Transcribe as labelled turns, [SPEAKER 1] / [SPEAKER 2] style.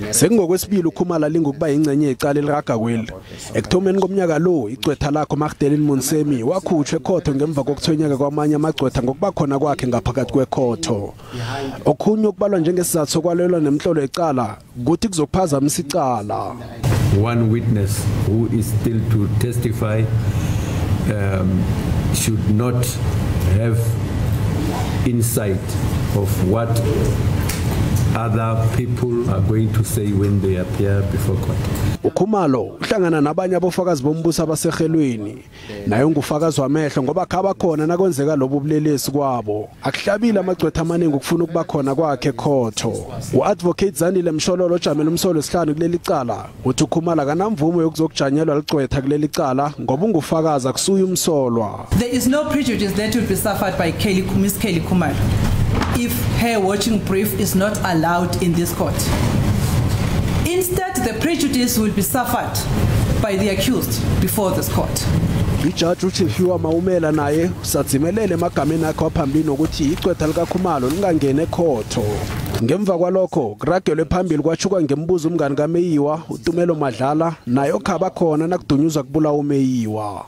[SPEAKER 1] Sekungokwesibili uKhumalo alinga ukuba ingcenye yecala eliragakweli. Ekuthomeni komnyaka lo, igcwetha lakho Magdalene Monsemi wakhutshwa ekhotho ngemva kokuthonyeka kwamanye amagcwetha ngokuba khona kwakhe ngaphakathi kwekhotho. Okhunye okubalwa njengesizathu sokwalelwa nemhlolo yecala kuthi kuzokuphazamisa icala.
[SPEAKER 2] One witness who is still to testify should not have insight of what other people are going to say when they appear before court.
[SPEAKER 1] UKhumalo uhlangana nabanye abofakazi bombuso abasehelweni, naye ungufakazi wamehlo ngoba khaba khona nakwenzeka lobu bulelesi kwabo. Akuhlabile amagcwetha amaningi ukufuna ukuba khona kwakhe ekhotho. U-Advocate Zandile Mshololo ojamele umsolo wesihlanu kuleli cala uthi uKhumalo akanamvumo yokuzokujanyelwa ligcwetha kuleli cala ngoba ungufakazi, akusuye umsolwa.
[SPEAKER 3] There is no prejudice that will be suffered by Kelly, Miss Kelly Khumalo, if her watching brief is not allowed in this court. Instead, the prejudice will be suffered by the accused before this court.
[SPEAKER 1] Ijaji uTshifiwa Maumela naye usadzimelele emagameni akhe waphambili nokuthi igcwetha likaKhumalo lingangeni ekhotho. Ngemva kwalokho kuragelwe phambili kwachuka ngembuzo umngani kaMeyiwa uTumelo Madlala naye okhaba khona nakudunyuzwa kubulawa uMeyiwa.